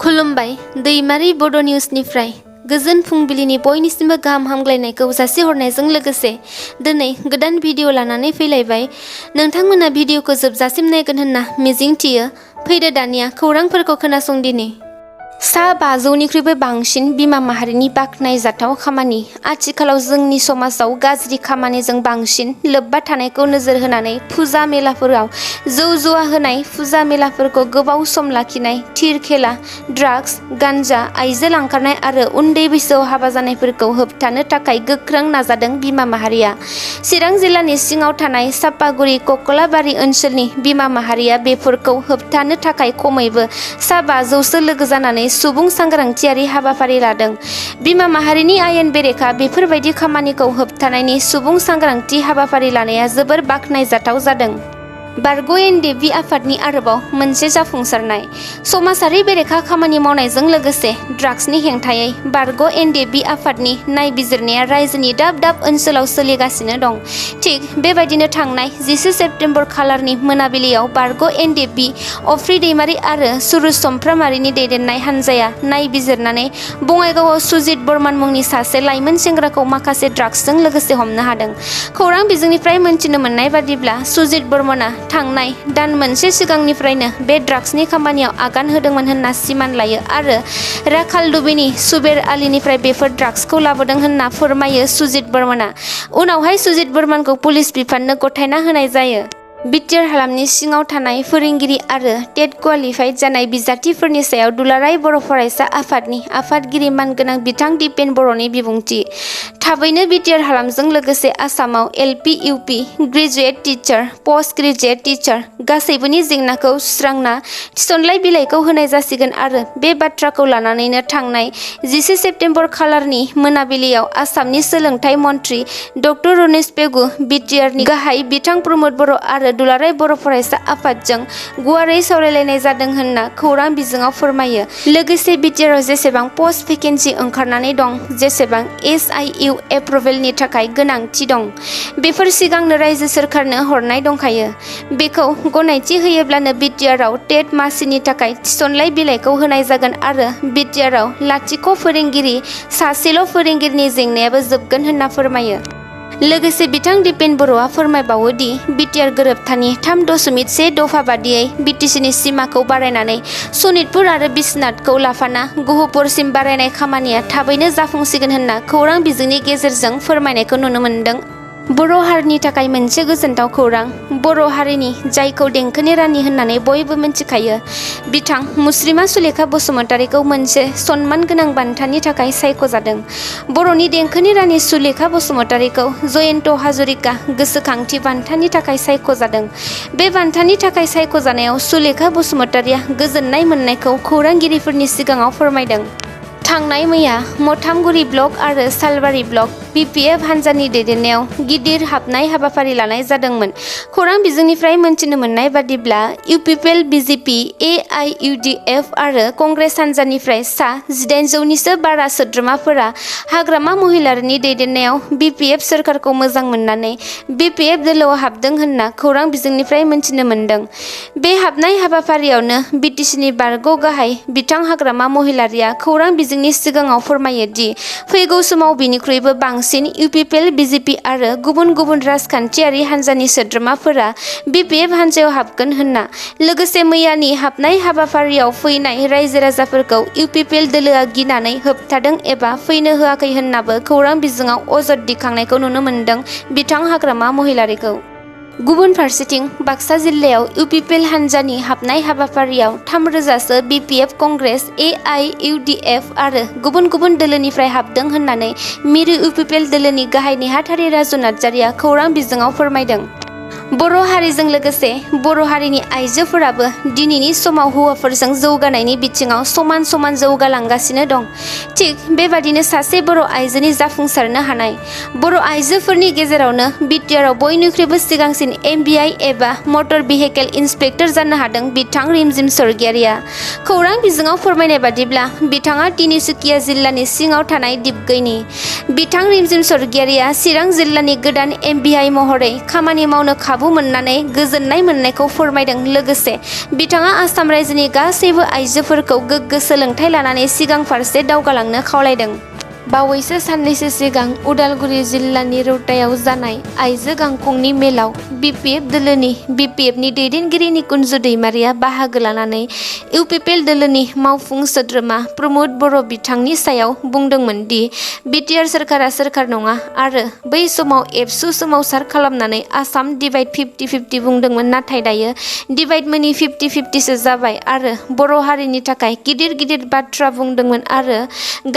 खुलुमबाय दैमारि बड' निउसनिफ्राय गोजोन फुंबिलिनि बयनिसिमबो गाहाम हामग्लायनायखौ जासिहरनायजों लोगोसे दिनै गोदान भिडिअ लानानै फैलायबाय। नोंथांमोना भिडिअखौ जोबजासिम नायगोन होनना मिजिंथियो। फैदो दानिया खौरांफोरखौ खोनासंदिनि। सा 500निख्रुइबो बांसिन बिमा माहारिनि बाख्नायजाथाव खामानि। आथिखालाव जोंनि समाजाव गाज्रि खामानिजों बांसिन लोब्बा थानायखौ नोजोर होनानै फुजा मेलाफोराव जौ जुवा होनाय, फुजा मेलाफोरखौ गोबाव सम लाखिनाय, थिर खेला, ड्राग्स, गान्जा, आइजो लांखारनाय आरो उन्दै बैसोआव हाबा जानायफोरखौ होबथानो थाखाय गोख्रों नाजादों बिमा माहारिया। चिरां जिल्लानि सिङाव थानाय सापागुरि कक्लाबारि ओनसोलनि बिमा माहारिया बेफोरखौ होबथानो थाखाय खमैबो सा 500सो लोगो जानानै सुबुं सांग्रांथियारि हाबाफारि लादों। बिमा माहारिनि आयेन बेरेखा बेफोरबायदि खामानिखौ होबथानायनि सुबुं सांग्रांथि हाबाफारि लानाया जोबोर बाख्नायजाथाव जादों। बारग' एनडेबि आफादनि आरोबाव मोनसे जाफुंसारनाय। समाजारि बेरेखा खामानि मावनायजों लोगोसे ड्राग्सनि हेंथायै बारग' एनडेबि आफादनि नायबिजिरनाया रायजोनि दाब दाब ओनसोलाव सोलिगासिनो दं। थिग बेबायदिनो थांनाय 14 सेप्तेम्बर खालारनि मोनाबिलियाव बारग' एनडेबि अफ्रि दैमारि आरो सुरुज समफ्रामारिनि दैदेननाय हानजाया नायबिजिरनानै बङाइगावआव सुजित बर्मन मुंनि सासे लाइमोन सेंग्राखौ माखासे ड्राग्सजों लोगोसे हमनो हादों। खौरां बिजोंनिफ्राय मोनथिनो मोननाय बादिब्ला सुजित बर्मनआ थांनाय दान मोनसे सिगांनिफ्रायनो बे ड्राग्सनि खामानियाव आगान होदोंमोन होनना सिमान लायो आरो राखालदुबिनि सुबेर आलीनिफ्राय बेफोर ड्राग्सखौ लाबोदों होनना फोरमायो सुजित बर्मनआ। उनावहाय सुजित बर्मनखौ पुलिस बिफाननो गथायना होनाय जायो। बिटिआर हालामनि सिङाव थानाय फोरोंगिरि आरो टेट क्वालिफाइड जानाय बिजाथिफोरनि सायाव दुलाराय बर' फरायसा आफादनि आफादगिरि मानगोनां बिथां दिपेन बर'नि बिबुंथि। थाबैनो बिटिआर हालामजों लोगोसे आसामाव LP UP graduate teacher, post graduate teacher गासैबोनि जेंनाखौ सुस्रांना थिसनलाइ बिलाइखौ होनाय जासिगोन आरो बे बाथ्राखौ लानानैनो थांनाय 14 सेप्तेम्बर खालारनि मोनाबिलियाव आसामनि सोलोंथाइ मन्थ्रि डक्टर रनेश पेगु, बिटिआरनि गाहाय बिथां प्रमद बर' आरो दुलाराय बर' फरायसा आफादजों गुवारै सावरायलायनाय जादों होनना खौरां बिजोङाव फोरमायो। लोगोसे बिटिआरआव जेसेबां पस्ट भेकेन्सि ओंखारनानै दं, जेसेबां एसआइइउ एप्रुभेलनि थाखाय गोनांथि दं, बेफोर सिगांनो रायजो सोरखारनो हरनाय दंखायो। बेखौ गनायथि होयोब्लानो बिटिआरआव टेट मासिनि थाखाय थिसनलाइ बिलाइखौ होनाय जागोन आरो बिटिआरआव लाथिख' फोरोंगिरि, सासेल' फोरोंगिरिनि जेंनायाबो जोबगोन होनना फोरमायो। लोगोसे बिथां दिपेन बर'आ फोरमायबावो दि बिटिआर गोरोबथानि 3.1 दफा बादियै बिटिसिनि सिमाखौ बारायनानै सनितपुर आरो बिश्वनाथखौ लाफाना गहपुरसिम बारायनाय खामानिया थाबैनो जाफुंसिगोन होनना खौरां बिजोंनि गेजेरजों फोरमायनायखौ नुनो मोन्दों। बर' हारिनि थाखाय मोनसे गोजोनथाव खौरां। बर' हारिनि जायखौ देंखोनि रानि होननानै बयबो मिन्थिखायो, बिथां मुस्रिमा सुलेखा बसुमतारीखौ मोनसे सनमान गोनां बान्थानि थाखाय सायख'जादों। बर'नि देंखोनि रानि सुलेखा बसुमतारीखौ जयन्त हाजरिका गोसोखांथि बान्थानि थाखाय सायख'जादों। बे बान्थानि थाखाय सायख'जानायाव सुलेखा बसुमतारीया गोजोननाय मोननायखौ खौरांगिरिफोरनि सिगाङाव फोरमायदों। थांनाय मैया मथामगुरि ब्लक आरो सालबारि ब्लक बिपिएफ हानजानि दैदेननायाव गिदिर हाबनाय हाबाफारि लानाय जादोंमोन। खौरां बिजोंनिफ्राय मोनथिनो मोननाय बादिब्ला इउपिपिएल, बिजेपि, एआइइउडिएफ आरो कंग्रेस हानजानिफ्राय सा 1800निसो बारा सोद्रोमाफोरा हाग्रामा महिलारिनि दैदेननायाव बिपिएफ सोरखारखौ मोजां मोननानै बिपिएफ दोलोआव हाबदों होनना खौरां बिजोंनिफ्राय मोनथिनो मोन्दों। बे हाबनाय हाबाफारियावनो बिटिसिनि बारग' गाहाय बिथां हाग्रामा महिलारिया खौरां बिजोंनि सिगाङाव फोरमायो दि फैगौ समाव बिनिख्रुइबो बांसिन इउपिपिएल, बिजेपि आरो गुबुन गुबुन राजखान्थियारि हानजानि सोद्रोमाफोरा बिपिएफ हानजायाव हाबगोन होनना। लोगोसे मैयानि हाबनाय हाबाफारियाव फैनाय रायजो राजाफोरखौ इउपिपिएल दोलोआ गिनानै होबथादों एबा फैनो होआखै होननाबो खौरां बिजोङाव अजद दिखांनायखौ नुनो मोन्दों बिथां हाग्रामा महिलारिखौ। गुबुन फारसेथिं बाक्सा जिल्लायाव इउपिपिएल हानजानि हाबनाय हाबाफारियाव 3000सो बिपिएफ, कंग्रेस, एआइइउडिएफ आरो गुबुन गुबुन दोलोनिफ्राय हाबदों होननानै मिरु इउपिपिएल दोलोनि गाहाय नेहाथारि राजु नार्जारिया खौरां बिजोङाव फोरमायदों। बर' हारिजों लोगोसे बर' हारिनि आइजोफोराबो दिनैनि समाव हौवाफोरजों जौगानायनि बिथिङाव समान समान जौगालांगासिनो दं। थिग बेबादिनो सासे बर' आइजोनि जाफुंसारनो हानाय। बर' आइजोफोरनि गेजेरावनो बिटिआरआव बयनिख्रुइबो सिगांसिन एमबिआइ एबा मटर भेहिकेल इन्सपेक्टर जानो हादों बिथां रिमजिम स्वर्गियारिया। खौरां बिजोङाव फोरमायनाय बादिब्ला बिथाङा तिनिसुकिया जिल्लानि सिङाव थानाय दिपगैनि। बिथां रिमजिम सरगियारिया चिरां जिल्लानि गोदान MBI महरै खामानि मावनो खाबु मोननानै गोजोननाय मोननायखौ फोरमायदों। लोगोसे बिथाङा आसाम रायजोनि गासैबो आइजोफोरखौ गोग्गो सोलोंथाइ लानानै सिगां फारसे दावगालांनो खावलायदों। बावैसो साननैसो सिगां उदालगुरि जिल्लानि रौतायाव जानाय आइजो गांखंनि मेलाव BPF दोलोनि BPFनि दैदेनगिरि निकुन्ज दैमारिया बाहागो लानानै UPPL दोलोनि मावफुं सोद्रोमा प्रमोद बर' बिथांनि सायाव बुंदोंमोन दि BTR सोरखारा सोरखार नङा आरो बै समाव एबसु सोमावसार खालामनानै आसाम डिभाइड 50-50 बुंदोंमोन। नाथाय दायो डिभाइड मोनि 50-50सो जाबाय आरो बर' हारिनि थाखाय गिदिर गिदिर बाथ्रा बुंदोंमोन आरो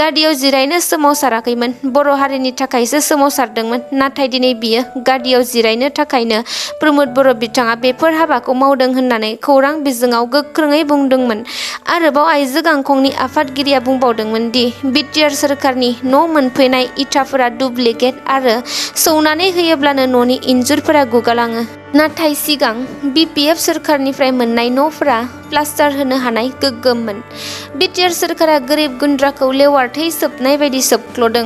गादियाव जिरायनो सोमावसाराखैमोन, बर' हारिनि थाखायसो सोमावसारदोंमोन। नाथाय दिनै बियो गादियाव जिरायनो थाखायनो प्रमोद बर' बिथाङा बेफोर हाबाखौ मावदों होननानै खौरां बिजोङाव गोख्रोङै बुंदोंमोन। आरोबाव आइजो गांखंनि आफादगिरिया बुंबावदोंमोन दि BTR सोरखारनि न' मोनफैनाय इटाफोरा डुप्लिकेट आरो सौनानै होयोब्लानो न'नि इन्जुरफोरा गुगालाङो। नाथाय सिगां BPF सोरखारनिफ्राय मोननाय न'फोरा प्लास्टार होनो हानाय गोग्गोममोन। BTR सोरखारा गोरिब गुन्द्राखौ लेवार थै सोबनाय बायदि सोबख्ल'दों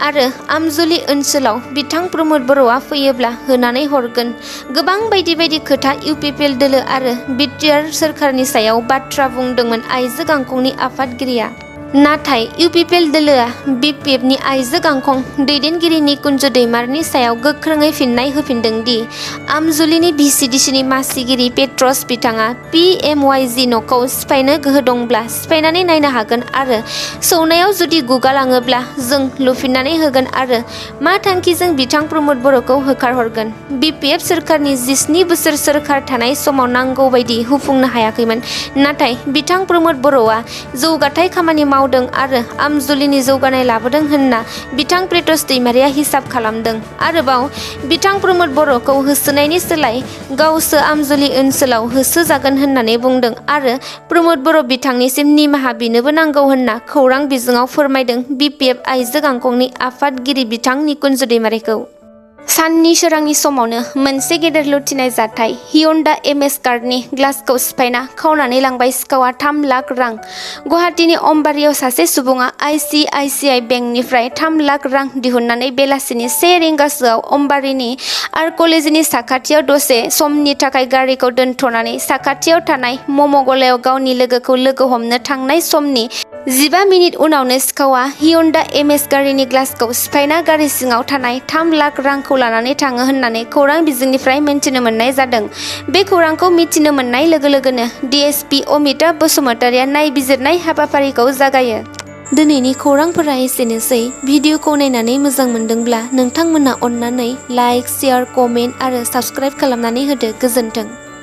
आरो आमजुलि ओनसोलाव बिथां प्रमोद बर'आ फैयोब्ला होनानै हरगोन। गोबां बायदि बायदि खोथा UPPL दोलो आरो BTR सोरखारनि सायाव बाथ्रा बुंदोंमोन आइजो गांखंनि आफादगिरिया। नाथाय UPPL दोलोआ BPFनि आइजो गांखं दैदेनगिरि निकुन्ज दैमारिनि सायाव गोख्रोङै फिननाय होफिनदों दि आमजुलिनि VCDCनि मासिगिरि पेट्रस बिथाङा PMYG न'खौ सिफायनो गोहो दंब्ला सिफायनानै नायनो हागोन आरो सौनायाव जुदि गुगालाङोब्ला जों लुफिननानै होगोन आरो मा थांखिजों बिथां प्रमोद बर'खौ होखारहरगोन। BPF सोरखारनि 17 बोसोर सोरखार थानाय समाव नांगौ बायदि हुफुंनो हायाखैमोन। नाथाय बिथां प्रमोद बर'आ जौगाथाय खामानि मावदों आरो आमजुलिनि जौगानाय लाबोदों होनना बिथां पेट्रस दैमारिया हिसाब खालामदों। आरोबाव बिथां प्रमोद बर'खौ होसोनायनि सोलाय गावसो आमजुलि ओनसोलाव होसोजागोन होननानै बुंदों आरो प्रमोद बर' बिथांनिसिम निमाहा बिनोबो नांगौ होनना खौरां बिजोङाव फोरमायदों BPF आइजो गांखंनि आफादगिरि बिथां निकुन्ज दैमारिखौ। साननि सोरांनि समावनो मोनसे गेदेर लुथिनाय जाथाय हियन्डा Amaze कारनि ग्लासखौ सिफायना खावनानै लांबाय सिखावआ 3 लाख रां। गुवाहाटीनि अमबारियाव सासे सुबुङा ICICI बेंकनिफ्राय 3 लाख रां दिहुननानै बेलासिनि 1 रिंगासोआव अमबारिनि आर्ट कलेजनि साखाथियाव दसे समनि थाखाय गारिखौ दोनथ'नानै साखाथियाव थानाय मम' गलायाव गावनि लोगोखौ लोगो हमनो थांनाय समनि 15 मिनिट उनावनो सिखावआ हियन्डा Amaze गारिनि ग्लासखौ सिफायना गारि सिङाव थानाय 3 लाख रांखौ लानानै थाङो होननानै खौरां बिजोंनिफ्राय मिन्थिनो मोननाय जादों। बे खौरांखौ मिथिनो मोननाय लोगो लोगोनो DSP अमिताभ बसुमतारिया नायबिजिरनाय हाबाफारिखौ जागायो। दिनैनि खौरांफोरा एसेनोसै। भिडिअखौ नायनानै मोजां मोनदोंब्ला नोंथांमोना अन्नानै लाइक, शेयार, कमेन्ट आरो साबस्क्राइब खालामनानै होदो। गोजोन्थों।